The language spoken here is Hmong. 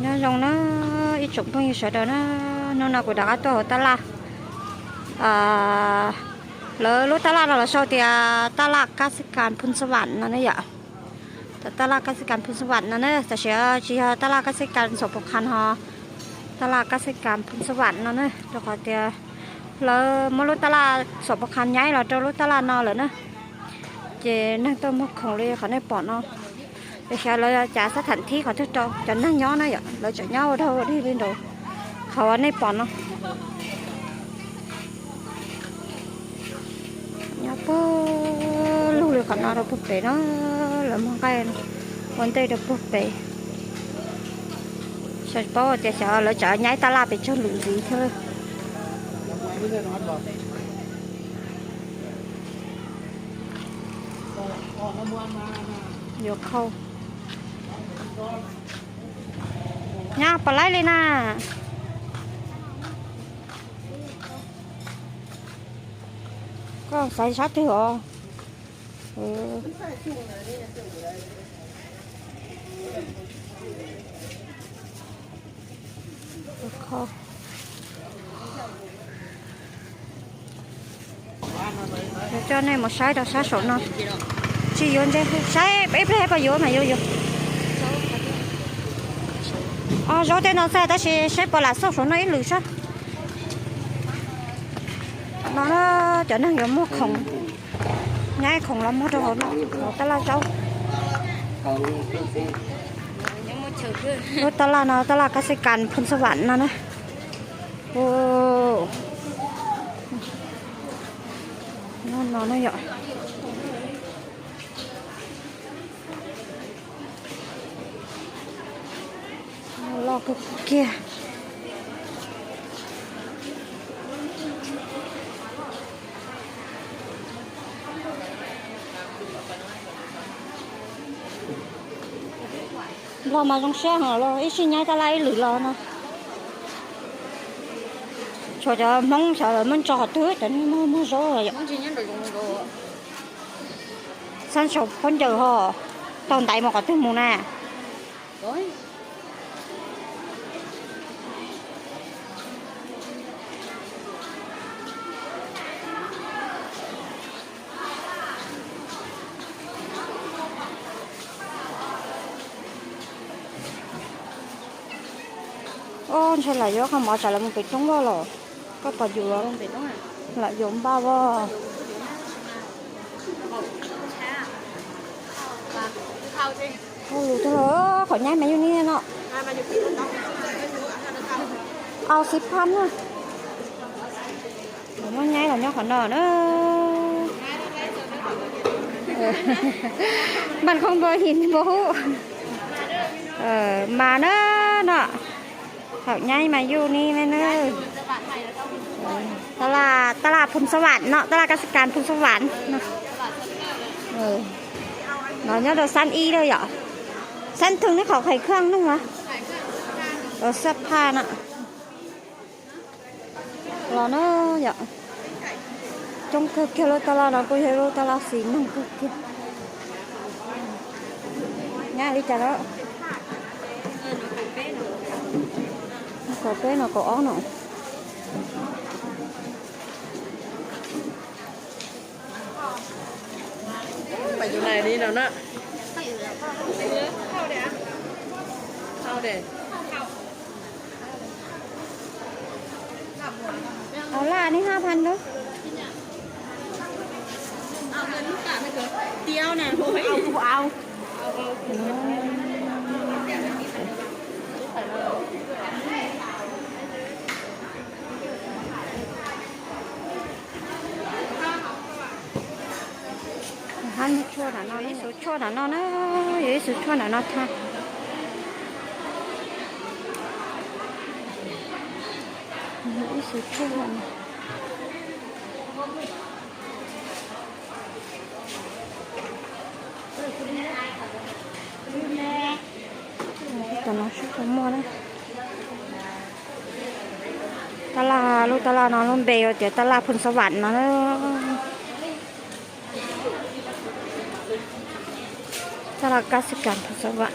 Nyob zoo na ib tsoom phooj ywg sawv daws na, hnub no kuv rov qab tuaj hauv tab laj. Lawv lub tab laj no lawv sau tias tab laj kab xib kas Phoos Xas Vam no ne yom. Tab laj kab xib kas Phoos Xas Vam no na, tab sis tsis yog tab laj kab xib kas Xos Pos Khas ho, tab laj kab xib kas Phoos Xas Vam no na, rau qhov tias lawv muab lub tab laj Xos Pos Khas nyaib los rau lub tab laj no lawm na. Ces neeg tuaj muag khoom li qhov nej pom no. Es xyov lawv cas xab tham thib qhov twg rau cov neeg nyob na yom, lawv tseem nyob ua dog ua dig li nraud qhov uas nej pom no. Nyob puag lug li qhov no rau puag pem no, lawv muag nqaij ua ntej rau puag pem. Xyov tsis paub tias xyov lawv tseem nyaib tab laj pes tsawg lwm ntxiv thiab. Yuav khau. Nyab pom laib li na. Koj xaiv sab twg os? Coj nej mus saib rau sab saum no. Tsis yuav ntse, saib ib pliag puas yuav mas yuav yuav. Zaub tej no xwb tab sis saib puas lam xauj saum no ib lwm sab. No cov neeg yuav muag khoom, nyaib khoom los muag rau hauv no, hauv tab laj zaub. Lub tab laj no tab laj kab xib kas Phoos Xas Vam no na. No no na yom. Loj kawg kiag. Nplog mas zoo siab heev los ib sij nyaib tab laj ib lwm los no. Tshuav cov Hmoob xyov lawv muab tso qhov twg, cov neeg muag muag zaub lawm yom. Xab sau phaub ncaws ho tau ntaiv mus qhov twg mus na. Ob, ntshe lam yuav qhov mov tsam lawv mus pem roob loj los. Koj pom yus los? Lam yuav npaj as. Ua lus thiab los qhov nyaib mas yus niaj no. Au xib phab na. Muab nyaib los nyob qhov no na. Npaj khoob npaj his npaj hub mas na no. Thaum nyaib mas yus niaj no na. Tab laj Phoos Xas Vam no, tab laj kab xib kas Phoos Xas Vam no. No nyob rau xab ib lawm yom. Xab thwj neb qhov khai khaj nuj na. Xab phaj no. Los na yom. Coob kawg kiag, lub tab laj no kuj yog lub tab laj xis neeg kawg kiag. Nyab li cas lawm? Kaum peb no kaum ob no. Au laj ni hab phan lub. Hab tshuaj nram no, ib xus tshuaj nram no na, yog ib xus tshuaj nram no tha. Ib xus tshuaj no. Tam no seb puas muaj na. Tab laj, lub tab laj no lub npe ua tias tab laj Phoos Xas Vam no. Tab laj kab xib kas Phoos Xas Vam.